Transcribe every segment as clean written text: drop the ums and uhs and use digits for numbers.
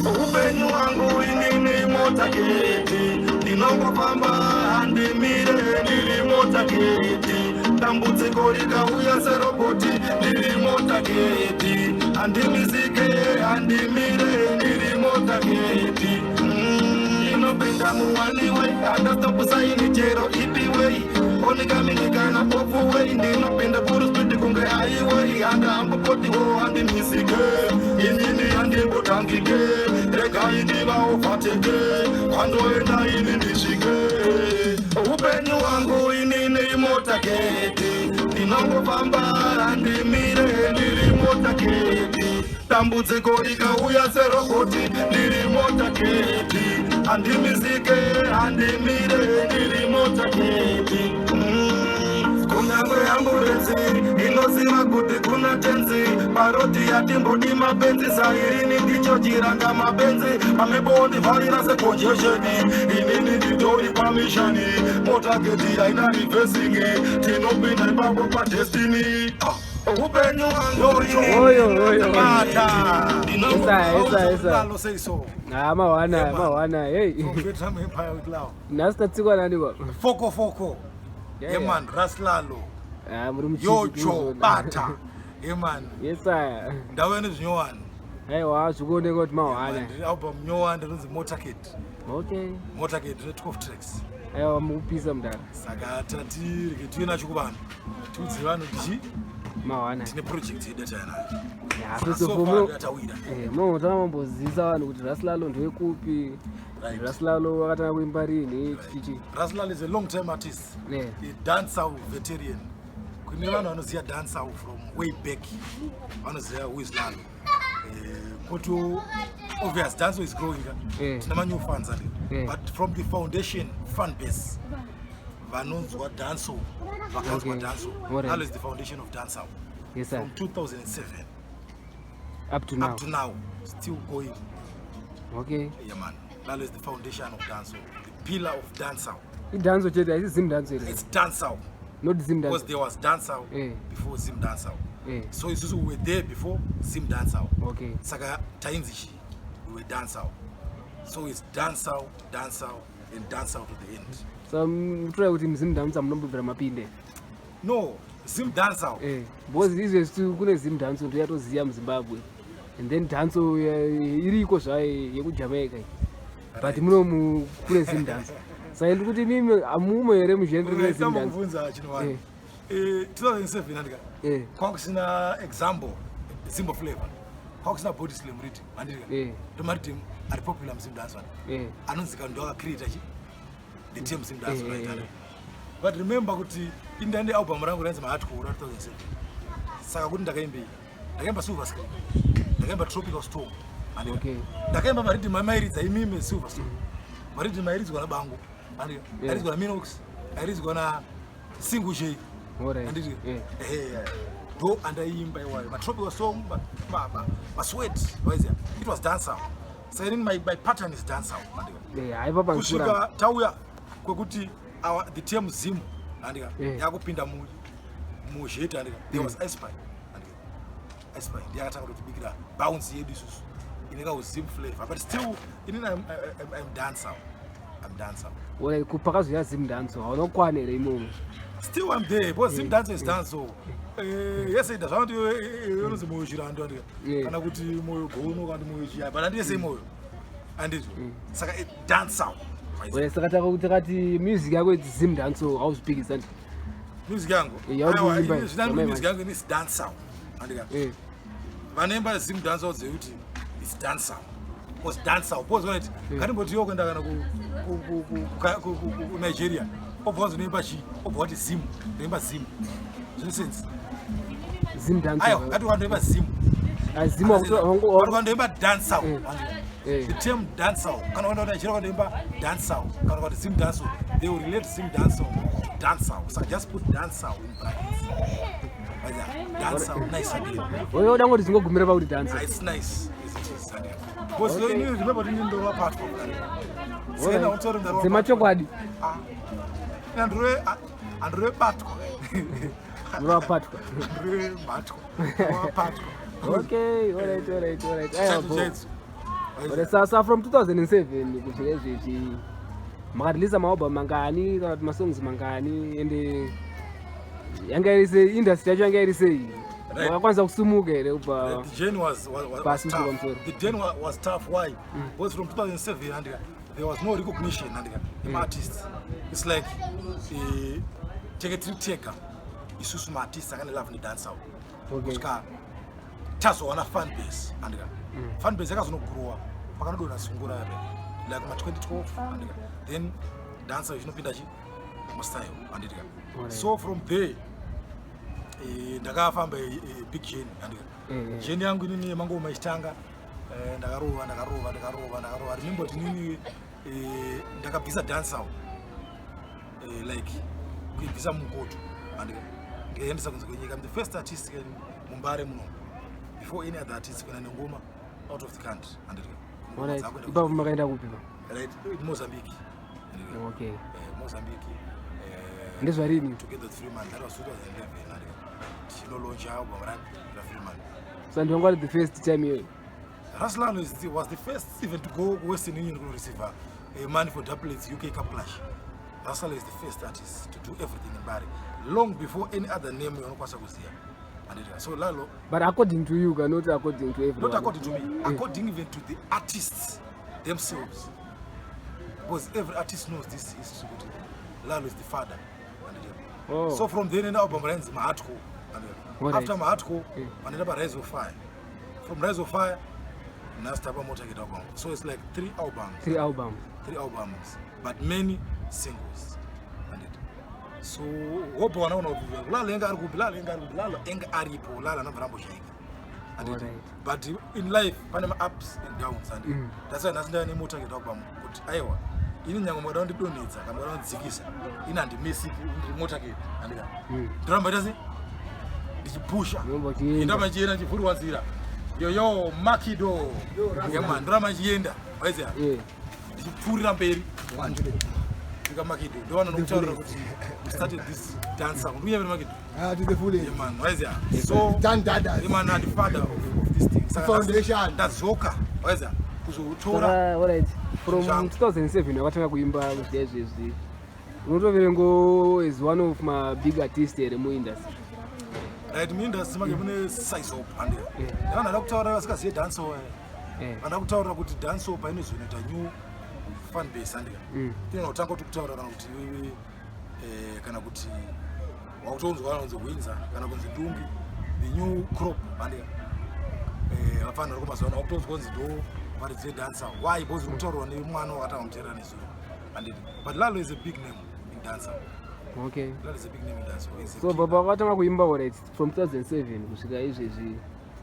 Upenyu wangu inini motorcade, ndinongofamba handimire, ndiri motorcade. Dambudziko rikauya serobhoti, ndiri motorcade, handimisike, handimire, ndiri motorcade. Inopinda mu one way, handa stop sign chero ipi way, oncoming kana off way, ndinopinda full speed kunge highway, handambopotiwo, handimisike inini, handimbotangike, regai ndivaovateke, kwandoenda ini ndisvike. Upenyu wangu inini motorcade, ndinongofamba handimire, ndiri motorcade. Dambudziko rikauya serobhoti, ndiri motorcade, handimisike, handimire, ndiri motorcade. Kunyangwe ambulensi inoziva kuti kuna tenzi. Parodi yatimbodi mapenzi, sairini ndicho chiranga mapenzi, pamebondivharira secongestion, inini nditori pamission. Motorcade haina reversing, tinopinda ipapo padestiny. Ah, upenyu wangu. Oyo, oyo, oyo. Bata. Esa, esa, esa. Lalo say so. Ah, mawana. Yeah, man. Mawana, hey. From Vietnam Empire with love. Nhasi tatsikwa nani kwa? Foko foko. Yeah, man, Raslalo. Ah, muri muchizi. Yocho bata. Yeah man. Yes sir. Ndawe nezvinyowani. Aiwa, zvikuoneka kuti mawana. Ndiri album nyowani rinonzi Motorcade. Motorcade rine 12 tracks. Aiwa, mukupisa mudara. Saka tati rege tiuye nacho kuvanhu. Tiudze vanhu tichi Mawana. tine project yedu yatayanayo. Ya, Saka first so of all, far yatawira. Munotanga mambozivisa vanhu kuti Raslalo ndewekupi. Raslalo wakatanga kuimba rini, chichi? Raslalo is a long time artist. A dancehall veteran. Kune vanhu vanoziva dancehall from way back, vanoziva who is Lalo. Koto obvious dancehall is growing. Tina manew fans ali. But from the foundation fan base, vanonzwa dancehall, vakanzwa dancehall. Lalo is the foundation of dancehall. Yes sir. From 2007 Up to now. Up to now, still going. Yeah man. Lalo is the foundation of dancehall, the pillar of dancehall. Idancehall chete, haisi Zim dancehall here? It's dancehall. Not Zim Because dancehall. there was dancehall before Zim dancehall. So isusu we were there before Zim dancehall. Saka tainzi chi, we were dancehall. So it's dancehall, dancehall, and dancehall to the end. So mutorai kuti muZim dancehall munombobvira mapinde? No, Zim dancehall. Because izvezvi kune Zim dancehall ndoyatoziya muZimbabwe. And then dancehall iriko zvayo yekuJamaica iyi. But munomu kune Zim dancehall. Saka ndiri kuti mimi hamumo here mugenre reZim dancehall? Kubvunza chinhu vanhu. 2007 andika kwakusina example Zimbo Flavor, kwakusina Body Slam riddim, handika? Ndomariddim ari popular muZim dancehall, anonzika ndo akacreata chi the term Zim dancehall, right? But remember kuti indande album rangu rainzi Mahardcore ra 2007. Saka kuti ndakaimbei? Ndakaimba Silver Screen, ndakaimba Tropical Storm, handika? Ndakaimba mariddim amairidza imime. Silver Storm mariddim airidzwa naBango, handika? Airidzwa naMinox, airidzwa na Single J, handiti? Ehe, ndo andaiimba iwayo, matropical song, masweat, waiziya? It was dancehall. Saka inini my pattern is dancehall, handika? Haipa pankura. Kusvika tauya kwekuti the term Zim, handika, yakupinda muzheti, handika? There was Ispy, handika? Ispy ndiye akatanga kutibikira bounce yedu isusu ine kauzim flavor, but still inini I'm dancehall, I'm dancehall. Alright, kupakazoya Zim dancehall hauna kukwana here imomo? Still I'm there because Zim dancehall is dancehall. Yese ndazvanoti unonzi moyo chirando, handika? Kana kuti moyo gono, kana kuti moyo chiya, but handiyese moyo, handizvo? Saka dancehall. Alright, saka takati music yako it's Zim dancehall, hauzvipikisa? Music yangu? Yauri Aiwa, kuimba ini zvinani yamai. Music yangu ini dancehall, handika? Vanoimba Zim dancehall dzekuti it's dancehall because dancehall, because vanoti ngatimboti iwo kuenda kana kuNigeria, obva wanzi chi, obva wati Zim, ndoimba Zim, zvine sense? Zim dancehall. Aiwa, ngati wandoimba Zim. Ah, Zim But wandoimba dancehall, the term dancehall, kana kuenda kuNigeria wandoimba dancehall, kana kuti Zim dancehall, they will relate Zim dancehall to dancehall. So just put dancehall in brackets. Dancehall nice again. Oyo uda ngoti zvingogumira pakuti dancehall. It's nice as it is, because you remember kuti ndorwa patwa. Sena utori ndarwa. Dzemachokwadi. Androve batwa. Murova patwa. Ndrove batwa, patwa. Okay, alright. Aiwa, Chaito bo. Chaito. But sa from 2007 kusvika izvezvi, makareleasa maalbum mangani kana kuti masongs mangani? Ende yanga iri sei industry yacho, yanga iri sei? Makakwanisa kusumuka here kubva The journey was pasi tough. pamusoro? The journey was tough. Why? Because from 2007 and there was no recognition and the artists. It's like teke tiri tega isusu maartists akane love nedancehall kusvika tazowana fan base, andika fan base yakazonogrowa pakanodonha sungura yape like ma 2012, andika then dancehall ichinopinda chi mustyle, anditika. So from there ndakafamba big journey, andika. Journey yangu inini yemangoma ichitanga, ndakarova, ndakarova, ndakarova, ndakarova. Remember kuti inini ndakabvisa dancehall, like kuibvisa mukoto, andika, ndikaendesa kunze kwenyika. I'm the first artist muMbare muno, before any other artist, kuenda nengoma out of the country, andika. Ngoma dzakuenda. Ipapo makaenda kupi pa? Right, Mozambique, andika. Mozambique. Ndezvarini? Together with Freeman. That was 2011, andika, tichinolauncha album rani raFreeman. So ndiwanga uri the first time iyoyo? Ras Lalo was the first even to go Western Union to receive money for Dubplates UK Cup Clash. Ras Lalo is the first artist to do everything in Mbare, long before any other name yaunokwanisa kuziva. Andika. So Lalo, But according to you, not according to everyone. Not according to me, according even to the artists themselves. Because every artist knows this history. Kuti Lalo is the father. Andika. Oh. So from then, album runs Mahatko. Andika. After Mahatko, vanoenda pa Rise of Fire. From Rise of Fire, nhasi tapa Motorcade album. So it's like three albums. Three albums. Three albums, but many singles. Anditi. So wobva wanaona kuti Lalo enga ari kupi, Lalo enga ari kupi, Lalo enga aripo, Lalo anobva ramboshaika. Anditi. But in life pane ma-ups and downs, and that's why nhasi ndava neMotorcade album kuti aiwa, ini nyange mukada kundidonhedza kana mukada kundidzikisa, ini handimisiki, ndiri Motorcade, andika. Ndoramba ita sei, ndichipusha. Unoramba uchienda. Ndoramba ndichienda, ndichivhurwa nzira yoyo Makido yama, ndoramba ndichienda, waiziya, ndichipfuurira mberi ika Makido ndovana nokutaurira kuti we started this dancehall ndikunyevera Makido. Ah, to the fullest. Yeah, man, waiziya, so Dan Dadas. yeah, man, the father of this thing. Saka Foundation. ndadzoka, waiziya, kuzotora. Saka alright, from Zvangu. 2007 wakatanga kuimba kusvika izvezvi, unotoverengo as one of my big artist here muindustry? Right, muindustry make mune size up, and vanhu vada kutaura vasikazive dancehall, vada kutaurira kuti dancehall painozonoita new fan base, andika, inogona kutanga kuti kutaura kana kuti iwewe kana kuti wakutonzwa kana kunzi Hwinza kana kunzi Ndungi, the new crop, andika, vafana vari kumazuva ano wakutonzwa kunzi ndo varidzi vedancehall. Why? Because uri kutaurwa nemwana wakatanga muteerera nezuro, anditi. But Lalo is a big name in dancehall. Lalo is a big name in dancehall. He's a So king. baba, wakatanga kuimba, alright, from 2007 kusvika izvezvi,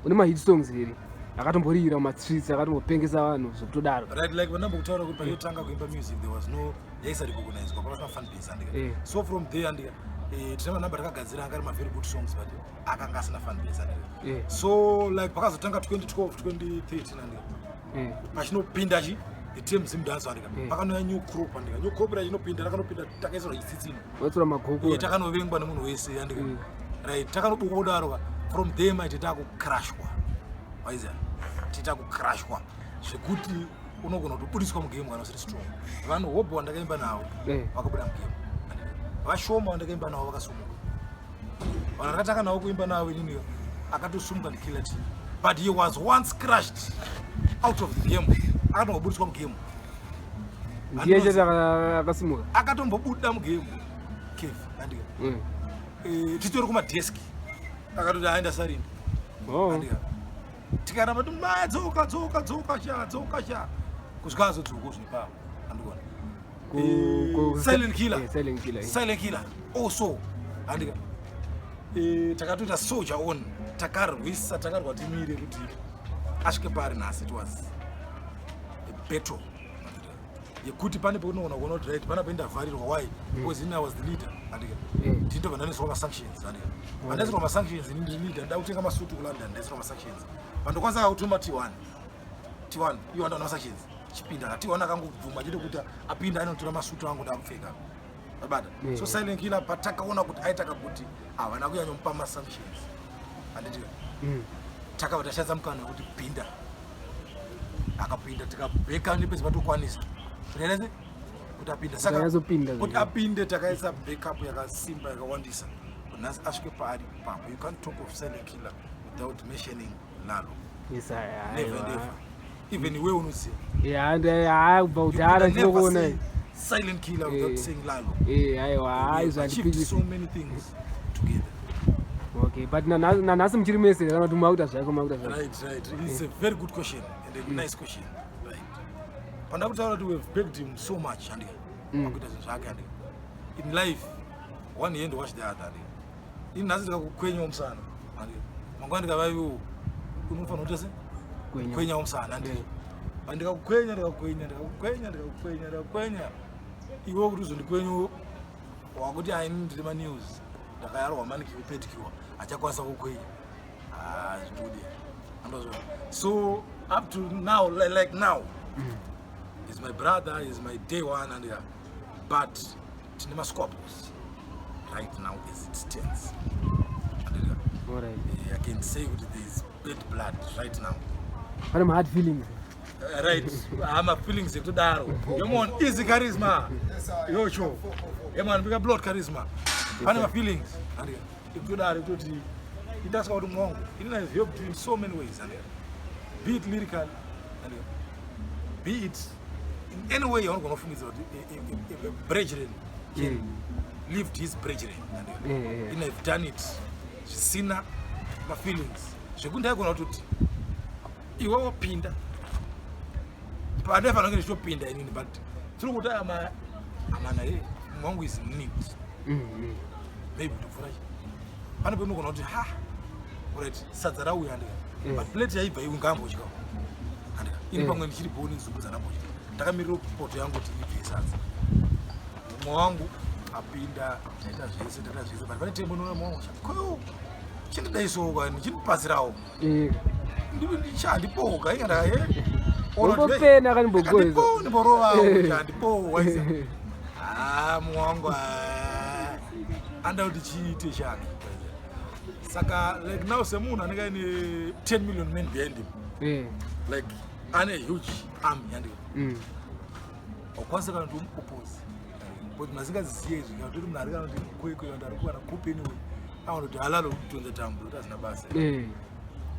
une mahit songs here akatomborira mumastreets, akatombopengesa vanhu zvekutodaro? Right, like vandambokutaura kuti pandotanga kuimba music there was no, yaisarikognizwa, pasina fan base, andika. So from there, andika, tine manhamba takagadzira anga ari mavery good songs, but akanga asina fan base, andika. So like pakazotanga 2012, 2013, andika, pachinopinda chi the term Zimdancehall, andika, pakanouya new crop, andika. New crop rachinopinda, rakanopinda takaisirwa chitsitsino. Watsura magoko. Takanovengwa nemunhu wese, andika. Right, takanobuka kudaro ka, from there maite takukrashwa, waiziya, titakukrashwa zvekuti unogona kutobudiswa mugame kana usiri strong. Vanhu hobho vandakaimba navo vakabuda mugame, vashoma vandakaimba navo vakasumuka. Vanhu ndakatanga navo kuimba navo inini, akatosumuka ndiKiller T, but he was once crashed out of the game, akatombobudiswa mugame. Ndiye chete akasimuka? Akatombobuda mugame cave, andika. Titori kumadeski, akatoti aenda sarini. Andika. Tikaramba ti ma dzoka, dzoka, dzoka sha, dzoka sha, kusvika azodzoka zvinepapo, andikuona. Silent Killer. Silent Killer, eh. Silent Killer also, andika. Takatoita soldier on, takarwisa, takarwa timire kuti asvike pari nhasi. It was a battle yekuti pane pekunoona kuona kuti right, pana paindavharirwa. Why? Because ini I was the leader, andika. Ndindobva ndanisirwa masanctions, andika. Pandaisirwa masanctions, ini ndiri leader, ndida kutenga masutu kuLondon, ndaisirwa masanctions. Pandokwanisa kutuma T1, T1 iwo andaona masanctions, chipinda ka T1, akangobvuma chete kuti apinda, anotora masutu angu ndakupfeka, abata. So Silent Killer, patakaona kuti aitaka kuti havana kunyanyomupa masanctions, handiti, takabva tashandisa mukana wekuti pinda. Akapinda, tikabheka nepese patokwanisa kuti kuti apinde. Saka Takazopinda. Kuti apinde, takaisa backup yakasimba, yakawandisa, kuti nhasi asvike paari papo. You can't talk of Silent Killer without mentioning Lalo. Yes. Never and ever. Even iwe unoziva. Ya, kubva kudhara ndinokuona. Silent Killer without saying Lalo. Aiwa, We izvo achieved handipikisi. so many things together. Okay, but nanhasi muchiri mese, kana kuti makuita zvako, makuita zvako? Right. It's a very good question and a nice question, right? Pandakutaura kuti we've begged him so much, handika, pakuita zvinhu zvake, handika. In life, one hand wash the other, handika. Ini nhasi ndikakukwenyawo musana, handika, mangwana ndikavaiwo, unofanira kuita se Kwenya. Kwenyawo musana, handika. Pandikakukwenya, ndikakukwenya, ndikakukwenya, ndikakukwenya, ndikakukwenya, iwe kuti uzondikwenyawo, wakuti aini ndiri manews, ndakayarwa manicure, pedicure, achakwanisa kukwenya. Ah, zvitodi andozvo. So up to now, like now, he's my brother, he's my day one, and yeah, but tine masquabbles right now as it stands. And, I can say kuti there is bad blood right now. Pane mahard feelings. Right, ama feelings ekutodaro. Yemon easy charisma, yocho yeman bika blood charisma, pane ma-feelings and ekutodaro, ekutoti itasika kuti mwongo inini have helped you in so many ways, and be it lyrical and be it in any way yaunogona kufungidzira kuti a brethren can lift his brethren, and in have done it zvisina mafeelings, zvekuti ndaigona kutoti iwe wopinda pandaifanira kunge ndichitopinda inini, but tiri kuti ama amana ye mwangu is need maybe kutopfuura chi pane peunogona kuti ha, right, sadza rauya, handika, but plate yaibva iwe ngambodya, handika. Ini pamwe ndichiri boni nzungu dzandambodya, ndakamirira poto yangu kuti ibve sadza. Mumwe wangu apinda, taita zvese, taita zvese, but pane tembo noona mumwe wangu koyo chindidaisowo kani, chindibatsirawo. Handipoka inga ndakaye. Umbopena kanimbogoeza. Ndimborovawo kuti handipowo waisa. Ah, mumwe wangu anda kuti chiite chake. Saka like now, semunhu anenge aine 10 million men behind him, like ane huge army, handika, wakwanisa kana kuti umuoppose, but munhu asingaziziye izvi, kana kuti munhu ari kana kuti Kwekwe, kana kuti ari kuwana kupi, anyway aona kuti halalo kutonza tambo kuti azina basa.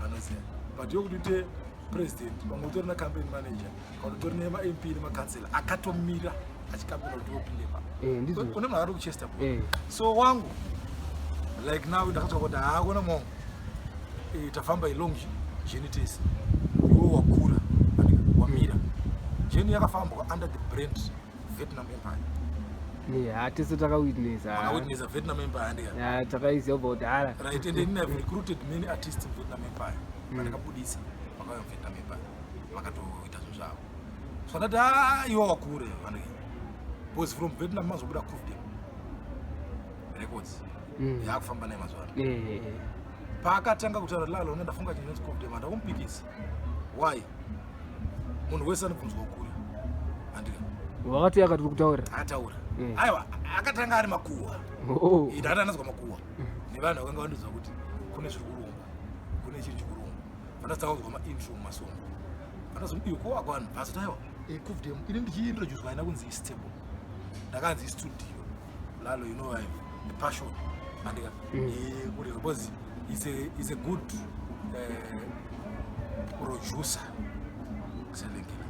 Anoziva, but yokuti uite president, pamwe utori nacampaign manager, kana utori nemaMP nemakansela akatomira achikampena kuti wopinde pa Ndizvo. Une munhu akati kuchester. So wangu, like now ndakatsvaka kuti haakona mongo, tafamba ilong journey tese, iwe wakura, and wamira. Journey yakafambwa under the brand Vietnam Empire. Tese takawitnessa. Makawitnessa Vietnam Empire, handika? Ya, takaiziva kubva kudhara. Right, and then I've recruited many artists in Vietnam Empire. Vandakabudisa vakauya muVietnam Empire, vakatoita zvinhu zvavo. So ndati a iwe wakure, handika, because from Vietnam mazobuda Kufdem Records, yaakufamba naye mazuva ano. Paakatanga kutaura Lalo, una ndafunga chinhu chinonzi Kufdem, handakumupikisa. Why? Munhu wese anobvunzwa kukura, handika? Wakati akati uri kutaura. Ataura. Aiwa, akatanga ari makuhwa. Ndakati anazwa makuhwa nevanhu vakanga vandoziva kuti kune zviri kurongwa, kune chiri chikurongwa. Vandasanga kuzwa maintro mumasongo, vandazo iyo ko vanhu bvasi kuti aiwa, Kufdem ini ndichiintroducwa haina kunzi istable, ndakanzi istudio. Lalo, you know I have a passion, andika, kuti because is a good producer. Silent Killer,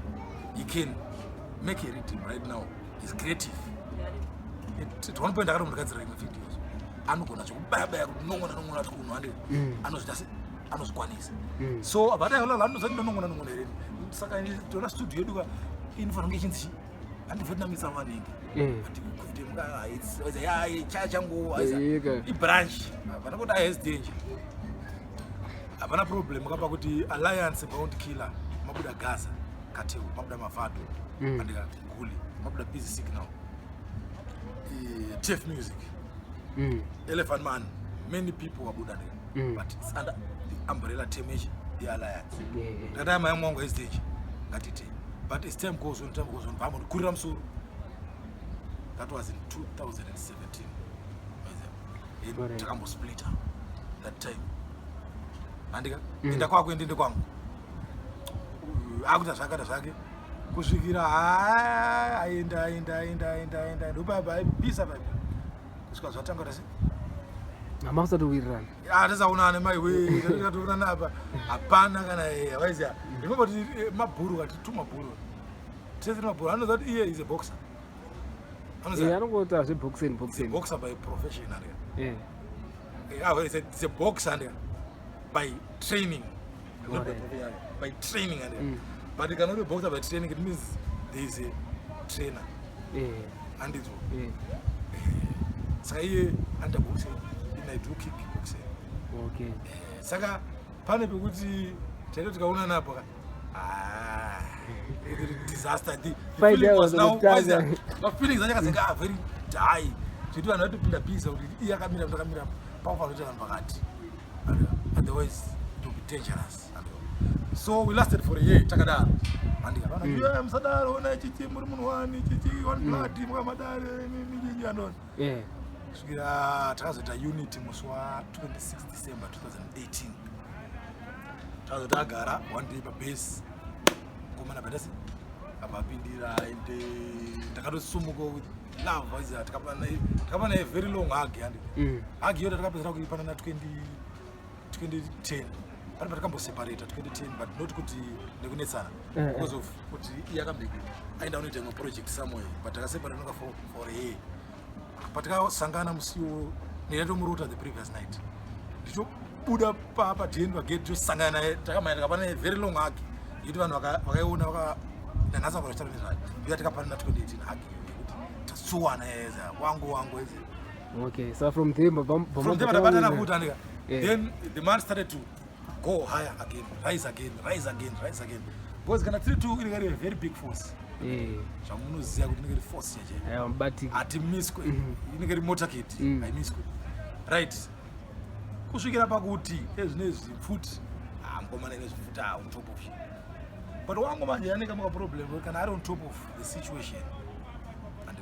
he can make a rhythm right now. He's creative. At one point akatomugadzira imwe videos, anogona zvekubaya-baya, kuti nongona nongona twunhu, andi anozvita se anozvikwanisa. So but aiolala anozati ndonongona nongona here? Saka tona studio yedu ka inofanira kunge ichinzi chi handi Vietnamese maningi. Changu ibranch, hapana kuti has danger, hapana problem kapa kuti Alliance Bounty Killer, mabuda Gaza Kateo, mabuda Mavado, andika Guli, mabuda Busy Signal, TF Music, Elephant Man, many people wabuda ndika, but it's under the umbrella term yechi yealliance. Ndakati amai mwangu has danger, ngatite. But as time goes on, time goes on, vambokurira musoro. That was in 2017. Takambosplita that time, andika. Enda kwako, endende kwangu. Akuita zvakaita zvake kusvikira aenda aenda aenda aenda aenda, ndopapa aipisa paipa kusvika zvatanga kuti Hama kusatowirirana. Hatisaonane maiwe, tatoonana apa hapana kana waiziya. Remember kuti mabhuru kati tu mabhuru tese mabhuru anoziva kuti iye is a boxer. Anoziva anongoita zveboxing boxing. Boxer by profession andika. Ah, it's a boxer andika by training, not by profession, by training andika. But you cannot be boxer by training, it means there is a trainer. Andizvo. Saka iye anoita boxing, ini I do kick boxing. Saka pane pekuti taito tikaonana apo ka, ah, disaster. The Fight feeling was was now on the was there. My feelings acho akazenge are very high zvekuti vanhu vatopinda busy kuti iye akamira, ndakamira, pakufanira kuti vanhu vakati otherwise it will be dangerous. So we lasted for a year takadaro andika vana mm. Musadaro, ona chichi muri munhu wani chichi one blood mukamadare chichi andona kusvikira takazoita unity musi wa 26 December 2018. Takazoti agara one day pabase komana batasi abapindira ende ndakatosumuka with love aiziva takapana a very long hug yandi hug iyo takapedzera kuipana na 20 2010 pane patakamboseparata 2010, but not kuti nekunetsana because of kuti iye akambenge aenda kunoita imwe project somewhere, but takaseparata noka for a year. Patakasangana musiwo ndaitomurota the previous night, ndichobuda padheni pagate tosangana naye, takamanya takapana a very long hug yekuti vanhu vakaiona vaka nanhasi vakatotaura nezvayo. Ndiyo takapanana 2018 hug iyo yekuti tasuwana eza wangu wangu eze. Okay, so from there From there patabatana futi andika. Then the man started to go higher again, rise again, rise again, rise again, because kana tiri two inenge iri a very big force. Zvamunoziva kuti inenge iri force yache. Aiwa, mubatiki. Hatimiswe, inenge iri motorcade. Haimiswe, right, kusvikira pakuti ezvinezvi pfuti, ah, mukomana ine zvipfuti, ah, on top of shit. But wangu manje anenge muka problem kuti kana ari on top of the situation and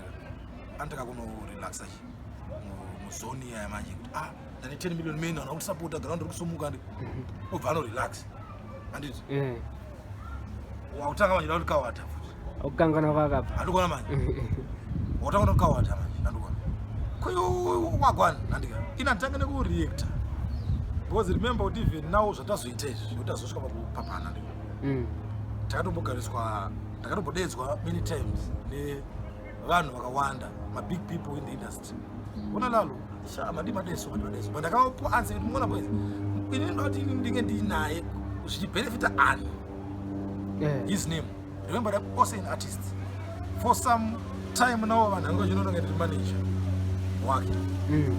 anotaka kunorelaxa chi muzoni iya manje kuti ah, ndane 10 million men vana kusapota ground ri kusumuka ndi obva anorelax anditi wakutanga manje kuti kawata futi. Akukangana kwakabva. Handikuona manje watanga kawata manje, handikuona kuyo wagwana handika ina nditanga nekureacta because remember kuti even now zvatazoita izvi zvekuti tazosvika pakupapana ndiko takatombogariswa, ndakatombodedzwa many times nevanhu vakawanda, mabig people in the industry. Ona lalo sha madi madeso madi madeso, but ndakavapuwa answer kuti muona boys, ini ndoti ini ndinge ndinaye zvichibenefita ani his name. Remember I'm also an artist for some time now. Vanhu vanga vachinoona ndiri manager wake.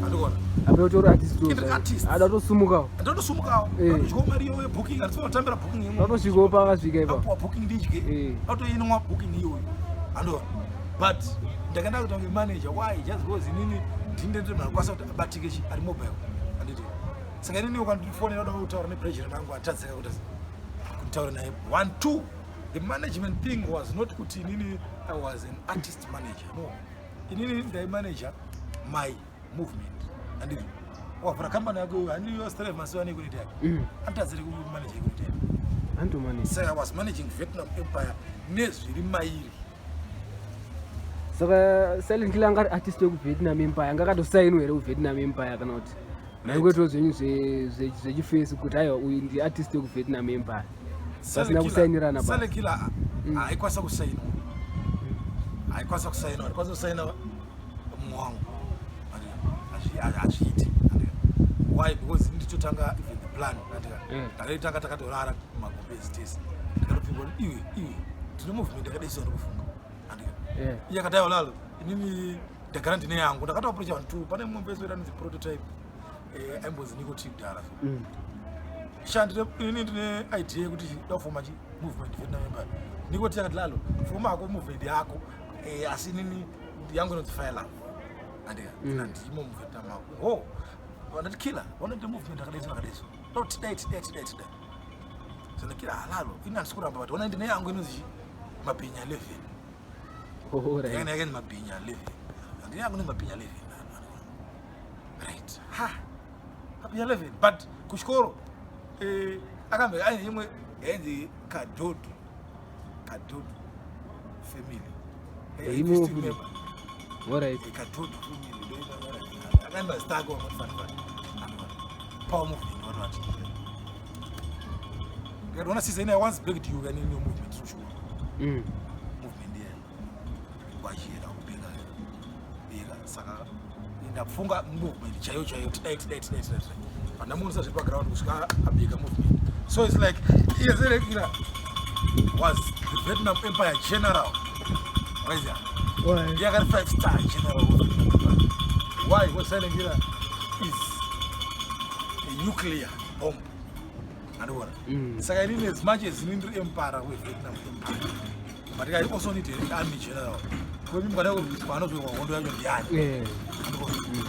Andikuona. Ape utori artist. Ndiri artist. Ada tosumukawo. Ndotosumukawo. Ndotodyawo mari iyoyo booking, handisina kutambira booking imwe. Atosvikawo paakasvika ipapo. Apuwa booking ndidye. Atoinwa booking iyoyo, andoona. But ndakaenda kuita kunge manager. Why? Just because inini ndinde ndiri munhu anokwanisa kuti abatike chi ari mobile, handiti? Saka inini ukandifonera uda kutaura nepresident angu, atadzika kuti kutaura naye. One two, the management thing was not kuti inini I was an artist manager, no. Inini ndaimanager my movement, handiti? Wavhura kambani yako, handiyo strive masiwa nekuniti yake atadziri kumanager ekuniti yake. Antomani. Saka I was managing Vietnam Empire nezviri mairi. Saka Silent Killer anga ari artist wekuVietnam Empire, anga akatosainwa here kuVietnam Empire, kana kuti maingoitawo zvenyu zvechifesi kuti aiwa, uyu ndi artist wekuVietnam Empire, pasina kusainirana? Silent Killer haikwanisa kusainwa, haikwanisa kusainwa, haikwanisa kusaina mumwe wangu. Hazviiti. Why? Because nditotanga even the plan ndakaitanga takatorara kumagombezi tese, ndikatopingwa kuti iwe iwe tine movement yakadai ndikufunga. Iye akati aiwa lalo, inini ndagara ndine yangu. Ndakatoapproacha vanhu two. Pane mumwe mufesi wedu anonzi Prototype, aimbonzi Niko T kudhara. Sha inini ndine idea yekuti dafoma chi movement Vietnam Empire. Niko T akati lalo, foma hako movement yako, asi inini yangu inonzi Fire Love, andika ndimo muVietnam mako. Ho vandati Killer vanoita movement yakadai yakadai so, tidai tidai tidai tidai. Zvandakira halalo, ini handisi kuramba, but ona ndine yangu inonzi Mabhinya 11. Yanga yake ni Mabhinya 11, ndine yangu ni Mabhinya 11, right? Ha, Mabhinya 11. But kuchikoro akambe aine imwe yainzi Kadhodho. Kadodo family. Imo futi. Alright. Kadodo family akaenda zita ako vanofanira power movement what what. Ndikatoona sisi I once begged you can in your movement so sure. Movement yeah. Kwachira kubeka. Beka saka ndafunga movement chaiyo chaiyo tidai tidai tidai tidai. Pandamuonesa zviri paground kusvika abika movement. So it's like iye Silent was the Vietnam Empire general. Waiziya? Alright. Ndiye akari 5-star general of Vietnam Empire. Why? Because Silent Killer is a nuclear bomb. Andikuona? Saka inini as much as inini ndiri emperor weVietnam Empire, but I also need an army general. Kweni mukada kurwiswa anozorwa hondo yacho ndiani?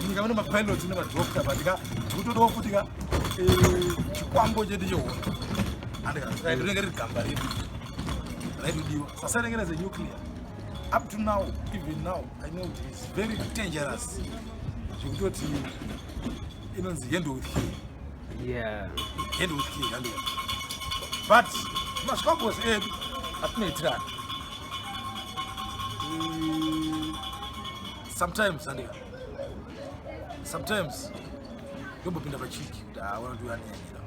Nyika mune mapilots nemadoctor, but ka tikutodawo futi ka chikwambo chedu chehondo. Andika saka rinenge riri gamba redu raitodiwa. Saka Silent Killer is a nuclear. Up to now, even now, I know it is very dangerous. Zvekutoti inonzi handle with care. Handle with care, handle. But masvikabos edu atinoitirana. Sometimes, andika. Sometimes ndombopinda pachiki kuti haona kuti uyaniyanyira.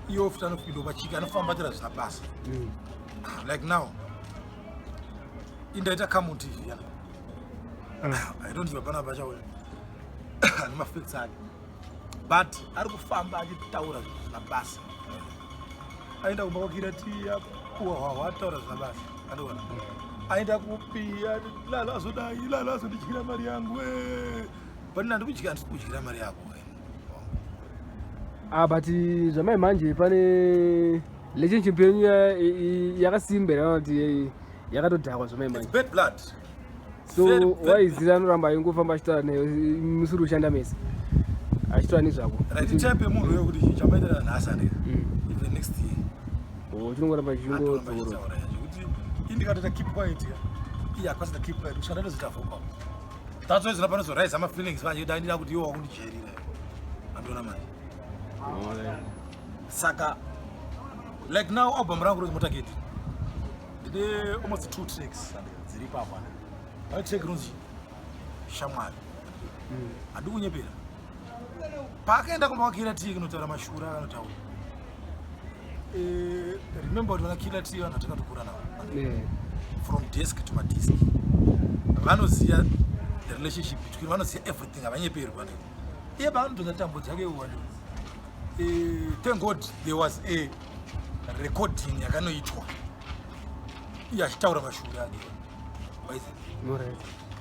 Iye futi anopinda pachiki anofamba achira zvisina basa. Like now, indaita Come TV yana. I don't know pana pachauya. Ane mafacts ake. But ari kufamba achitaura zvisina basa. Aenda kumba kwaKiller T apuwa hwahwa ataura zvisina basa. Andiona. Aenda kupi lalo azodai lalo azondidyira mari yangu. But ndandikudyira handisi kudyira mari yako. But zvamai manje pane relationship yenyu yakasimba here kana kuti yakatodhakwa zvamai manje? It's bad blood. So Very bad. waiziva anoramba aingofamba achitaura naye musiri kushanda mese achitaura nezvako. Right, type yemunhu uyo kuti chamaitira nhasi andika. Even next year. Oh, chinongoramba Atoramba chichingodzorora. achitaura zvekuti indikatoita keep quiet ya. Iye akwanisa keep quiet kusvika ndatozoita vocal. That's why zvino panozoraise ama feelings manje kuti andida kuti iwe wakundijairira. Andiona manje. Saka like now album rangu rinonzi Motorcade. Ndine almost 2 tracks dziri ipapo. Pane track rinonzi Shamwari. Handi kunyepera. Paakaenda kumba kwaKiller T kunotaura mashura anotaura. Remember kuti vana Killer T vanhu vatakatokura navo. From desk to madisk. Vanoziva the relationship between, vanoziva everything, havanyeperwi vanhu. Iye paanotonza tambo dzake iwo vanhu. Thank God there was a recording yakanoitwa. Iye achitaura mashura ake. Waiziva?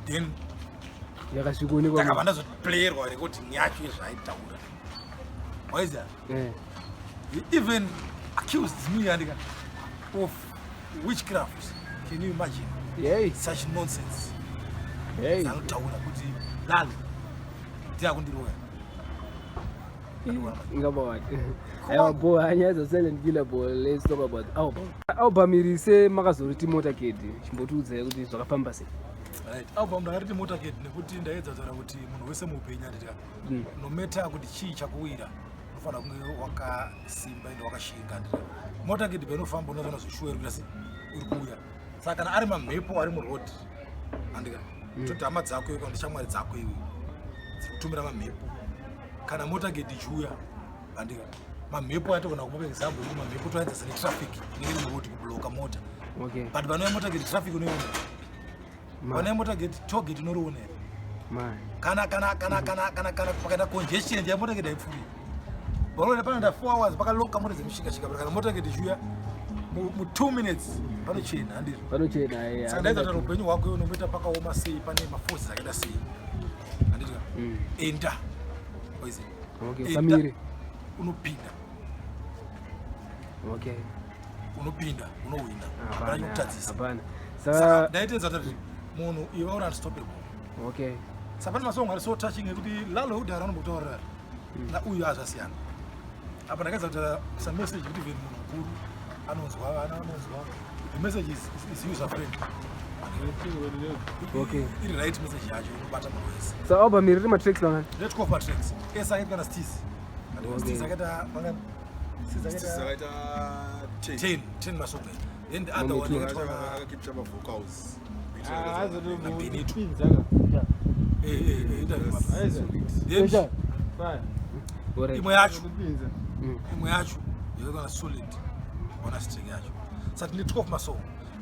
Then Yakasvikoonekwa. Takabva ndazoplayerwa recording yacho yezvaaitaura. Waiziva? He even accused me andika of witchcraft. Can you imagine? Hey. Such nonsense. Hey. Anotaura kuti lalo ndiakundiroya. Ngabawati. Aiwa bo nyaya dza Silent Killer bo, let's talk about album. Album iri se makazoriti Motorcade, chimbotiudzai kuti zvakafamba sei. Right. Album ndakariti Motorcade nekuti ndaedza kutaura kuti munhu wese muupenyu anditika no matter kuti chii chakuwira unofanira kunge wakasimba ende wakashinga anditi. Motorcade painofamba unozoona zvishuwa iri kuita sei iri kuuya. Saka kana ari mamhepo ari muroad andika toti hama dzako iwe kana kuti shamwari dzako iwe dziri kutumira mamhepo. Kana motorcade ichiuya andika mamhepo atogona kupa example kuti mamhepo toaenzesa netraffic inenge iri muroad kubloka mota. But panouya motorcade traffic unoiona. Panouya motorcade tollgate unoriona here? Kana kana kana kana kana kana pakaita congestion ya motorcade haipfuuri. Panoenda panoenda 4 hours pakaloka mota dzemushikashika, but kana motorcade ichiuya mu 2 minutes panochena handizvo? Panochena, yeah. Saka ndaedza kuti upenyu hwako iwe unomboita pakaoma sei pane maforces akaita sei. Handiti? Enda. Waiziva? Enda. Samire. Unopinda. Unopinda, unowina. Hapana, Hapana chekutadzisa. hapana. Saka Saka ndaitedza kuti munhu iwe uri unstoppable. Saka pane masongo ari so touching ekuti Lalo kudhara anombotaurira na uyu azvasiyana. Apa ndakaedza kutaura some message kuti even munhu mukuru anonzwa, vana vanonzwa. The message is user friendly. Iri right message yacho inobata munhu wese. So album iri rine matracks mangani? Rine 12 matracks. Ese akaitwa na Steez. Steez akaita mangani? Steez akaita Steez akaita 10 10 masongs then the other one yakaitwa Akakipcha mavocals. naBenito. Pinzaka. Then Fire. Alright. imwe yacho Pinza. Imwe yacho yakaitwa naSolid, bonus track yacho. Saka tine 12 masong.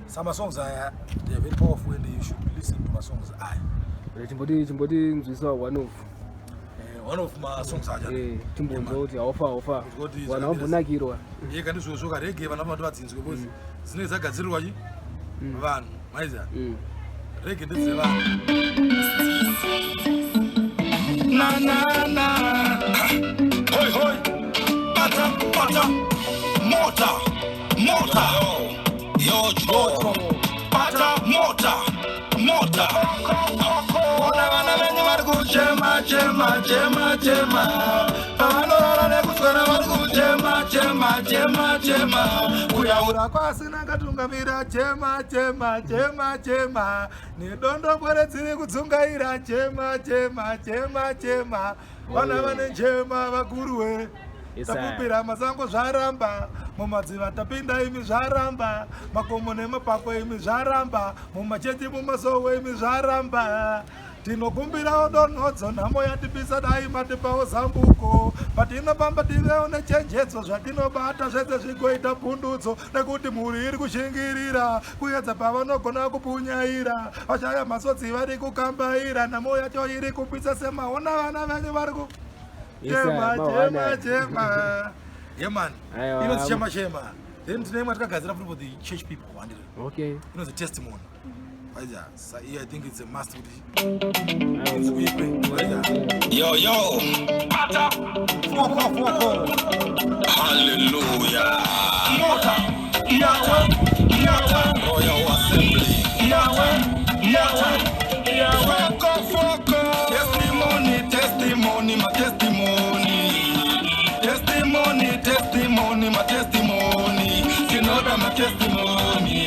Sa masongs aya, they are very powerful and you should listen to masongs aya. Alright, chimboti nzwisa one of One of masongs acho. Chimbonzwa kuti haufa haufa. Kuti Vanhu vambonakirwa. Yeka ndizvozvo ka reggae, vana vanhu vadzinzwe because dzinenge dzagadzirirwa chi vanhu, maiziva? Reggae ndedzevanhu. Na na na, hoi hoi, bata bata, mota mota, yo yo, bata mota mota. Ona vana venyu vari kuchema chema chema chema, pavanorara nekuswera vari kuchema chema chema chema, kuyaura kwasina katungamira, chema chema chema chema, nedondombwere dziri kudzungaira, chema chema chema chema, vana vane chema vakuruwe. Yes, sir. Tapupira masango zvaramba, mumadziva tapinda imi zvaramba, makomo nemapako imi zvaramba, mumachechi mumasowe imi zvaramba. Tinokumbirawo donhodzo, nhamo yatipisa, dai matipawo zambuko. Patinofamba tivewo nechenjedzo, zvatinobata zvese zvigoita pundutso, nekuti mhuri iri kushingirira kuedza pavanogona kupunyaira, vashaya masodzi vari kukambaira, nhamo yacho iri kupisa semaona vana venyu vari ku Yes, sir. chema chema Mawana. chema. Yeah man. Aiwa. Inonzi chema chema. Then tine imwe takagadzira futi for the church people, handiri? Inonzi testimony. Aiza, sa i think it's a must kuti inzwikwe. Aiza. Yo yo, Pata foko foko. Hallelujah. Mota, Yahweh, Yahweh, Royal Assembly. Yahweh, Yahweh, Yahweh. Foko foko. Testimony, testimony, my testimony. Testimony, testimony, my testimony. Sinoda my testimony.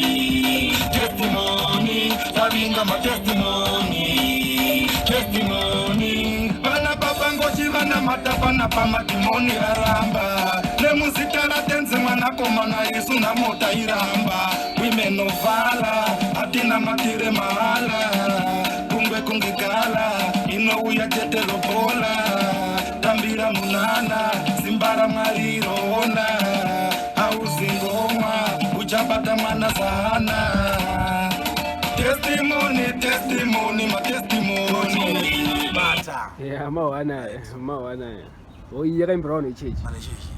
Testimony, Tavinga my testimony. Testimony. Vana baba ngochi vana matapana pamadhimoni varamba, nemuzita raTenzi mwanakomana isu nhamo tairamba. Women of valour, hatina matire mahala, kungwe kunge gala inouya chete lobola. Tambira munana, simba raMwari roona, hauzi ngomwa uchabata mwana zahana. Testimony, testimony, my testimony. Bata. Yeah, mawana mawana. Oh, iyi yakaimbirwa vanhu vechechi. Mane chechi.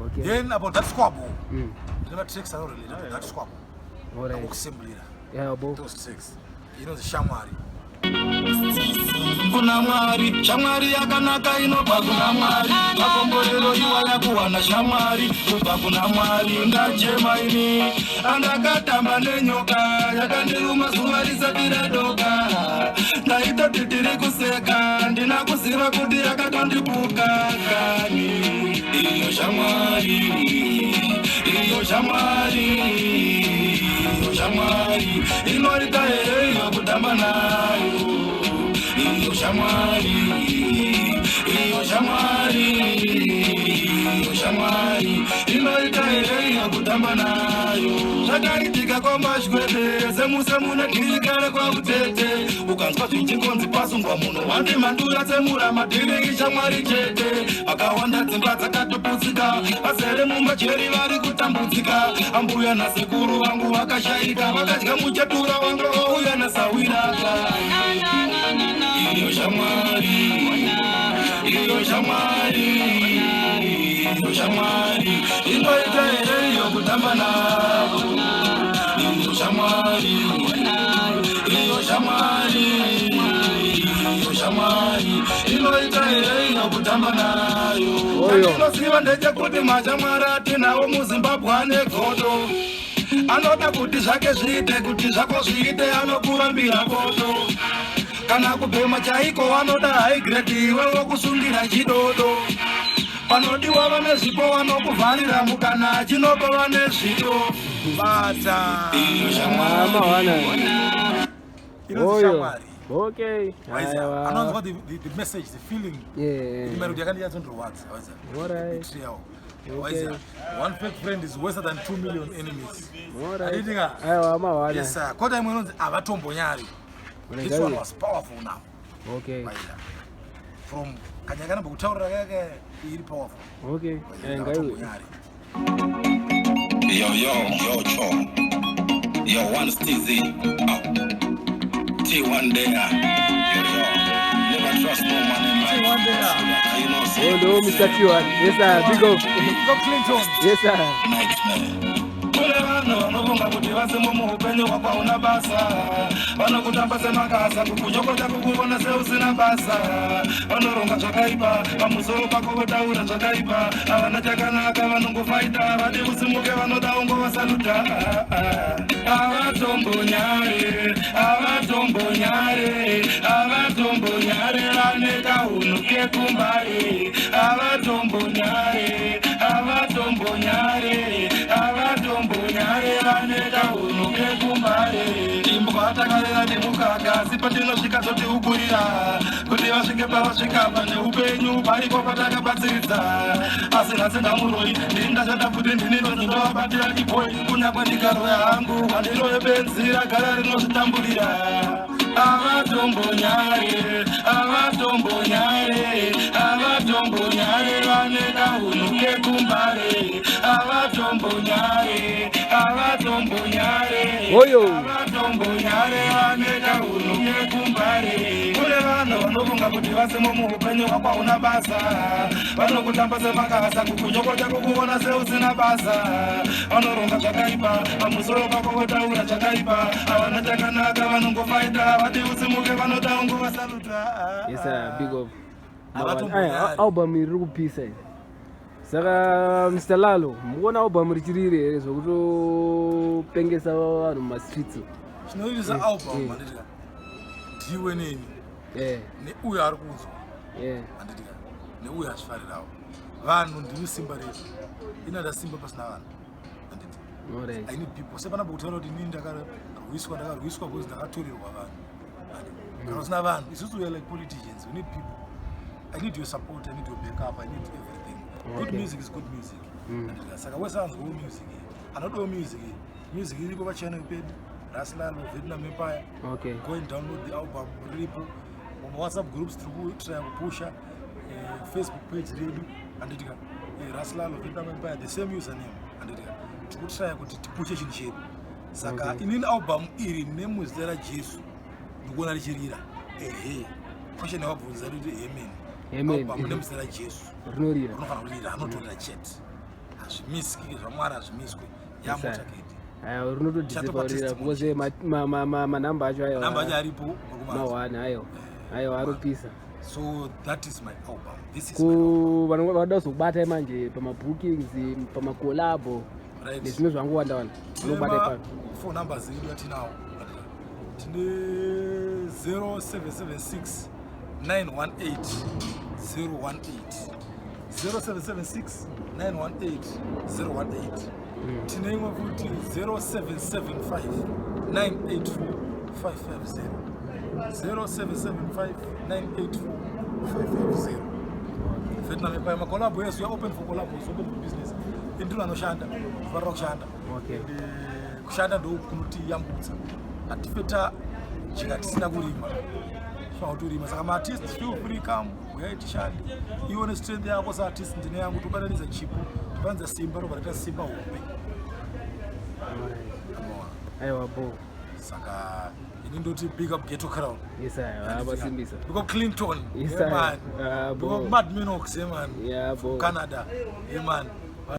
Okay. Then about that squabble, ndine matracks anorelated to that squabble. Akukusemblira Yeah, bo. those tracks. Inonzi shamwari. Kuna Mwari, shamwari yakanaka inobva kuna Mwari. Makomborero iwaya kuwana shamwari kubva kuna Mwari. Ndachema ini, andakatamba nenyoka yakandiruma zuva risati radoka. Ndaitoti tiri kuseka, ndina kuziva kuti yakatondipuka kani. Iyo shamwari, iyo shamwari, iyo shamwari inoita here iyo kutamba nayo? Iyo shamwari, iyo shamwari, iyo shamwari inoita here iyo kutamba nayo? Zvakaitika kwamashwede semusemune dhirikare kwautete, ukanzwa zvichingonzi pasungwa munhu wandi mandura tsemura madhiri, ishamwari chete. Vakawanda dzimba dzakatoputsika, vazere mumajeri vari kutambudzika. Ambuya nasekuru vangu vakashaika, vakadya muchetura wanga wauya nasawiraka. Iyo shamwari, iyo shamwari, iyo shamwari inoita here iyo kutamba navo? Iyo shamwari, iyo shamwari, iyo shamwari inoita here iyo kutamba nayo? Oyo. Chandinoziva ndechekuti mashamwari atinawo muZimbabwe ane godo, anoda kuti zvake zviite, kuti zvako zviite anokurambira bodo. Kana kubhema chaiko anoda high grade, iwe wokusungira chidodo. Panodiwa vane zvipo vanokuvharira mukana, chinopa vane zvido. Bata. Iyo Ah, shamwari. mawana. Inonzi Oyo. shamwari. Waiza. Anonzwa the message, the feeling. Melody yakandinyatsondirwadza, waiza. Alright. Betrayal. Okay. One fake friend is worse than 2 million enemies. Alright. Handiti ka? Aiwa, mawana. Yes sir. Kota imwe inonzi avatombonyari. This one was powerful now. Okay. Vaida. From kanyakana bokutaurira kaka iri powerful. Okay. Vaida, Eh, ngaiwe. avatombonyari. Yo, yo, yo, cho. Yo, one Stizzy. Oh. T1 there. Yo, yo. Never trust no man in life. T1 there. You know, say Oh, no, Mr. T1. Yes, sir. Big up. Go Clinton. Yes, sir. Nightmare. Kune vanhu vanofunga kuti vasimo muupenyu hwako hauna basa, vanokutamba semakasa, kukunyokota, kukuona seusina basa. Vanoronga zvakaipa pamusoro pako, votaura zvakaipa, havana chakanaka, vanongofaita vadi usimuke, vanoda ungovasaluta. Havatombonyare, havatombonyare, havatombonyare, vane kahunhu kekumbare. Havatombonyare, havatombonyare, havatombonyare, vane kahunhu kekumbare. Imbwa takarera nemukaka, asi patinosvika totiugurira kuti vasvike pavasvika pane upenyu paripo patakabatsiridza. Asi nhasi ndamuroi, ndini ndashanda futi, ndini ndondovabatira chibhoi. Kunyangwe ndikaroya hangu, handiroye benzi ragara rinozvitamburira. Havatombonyare, havatombonyare, havatombonyare, vane kahunhu kekumbare. Havatombonyare, havatombonyare, Oyo. havatombonyare, vane kahunhu kekumbare. Kune vanhu vanofunga kuti vasimo muupenyu hwako hauna basa, vanokutamba semakasa, kukunyokota, kukuona seusina basa. Vanoronga zvakaipa pamusoro pako, votaura zvakaipa, havana chakanaka, vanongofaita vati usimuke, vanoda ungovasaluta. Yes, sir. Big up. Havatombonyari. Aya, album iri kupisa iyi. Saka Mr Lalo, mukuona album richiriri here zvekutopengesa vanhu mumastreets? Chinoirisa album, handiti ka, ndiwe neni neuyo ari kunzwa, handiti ka, neuyo azvifarirawo. Vanhu ndiri simba redu, ina ndasimba pasina vanhu, handiti? I need people. Sepanapa kutaura kuti inini ndakarwiswa, ndakarwiswa because ndakatorerwa vanhu. Handiti? Kana usina vanhu, isusu we are like politicians, we need people. I need your support, I need your backup, I need everything. Good music is good music. Handiti ka? Saka wese anzwawo music iyi, anodawo music iyi, music iripo pachannel pedu, Raslalo Vietnam Empire. Go and download the album, riripo mumawhatsapp groups, tiri kutraya kupusha Facebook page redu, handitika, Raslalo Vietnam Empire, the same username, handitika. Tiri kutraya kuti tipushe chinhu chedu. Saka inini album iri, nemuzita raJesu, ndikuona richirira. Ehe, question yawabvunza kuti amen. Amen. Album nemuzita raJesu Rinorira. rinofanira kurira, anotorira chete, hazvimiski, zvamwari hazvimiswe. Yes, sir. Yamotakedi. Aiwa, rinotodhisepaurira testimony. Because manhamba acho aiwa. Namba acho aripo mukumanzwa. Mahwani, aiwa, aiwa, aropisa. So that is my album, this is my album. Ku vanhu vanoda kuzokubata manje pamabookings, pamakolabo nezvimwe zvangowanda wanda, vanobata ipapo? Phone numbers edu atinawo, tine 0776 918 018, 0776 918 018. Tine imwe futi, 0775 984 550, 0775 984 550. Vietnam Empire, makolabo, yes, we are open for collabos, open for business. Indiro anoshanda, kufarira kushanda. And kushanda ndo kunotiyambutsa, hatife tajika tisina kurima, tifana kutorima. Saka maartist, feel free, come, uyai tishande. Iwe nestrength yako saartist, ndine yangu, tobatanidza chipo, tobatanidza simba, robva taita simba hombe. Aiwa, bo. Saka ini ndoti big up Ghetto Crown. Yes, aiwa, vasimbisa. Big up Clinton. Yes, Yeah, sir. man. Ah, Big bo. up Mad Minox, yeah, man. Yeah, bo. Canada, yeah, man.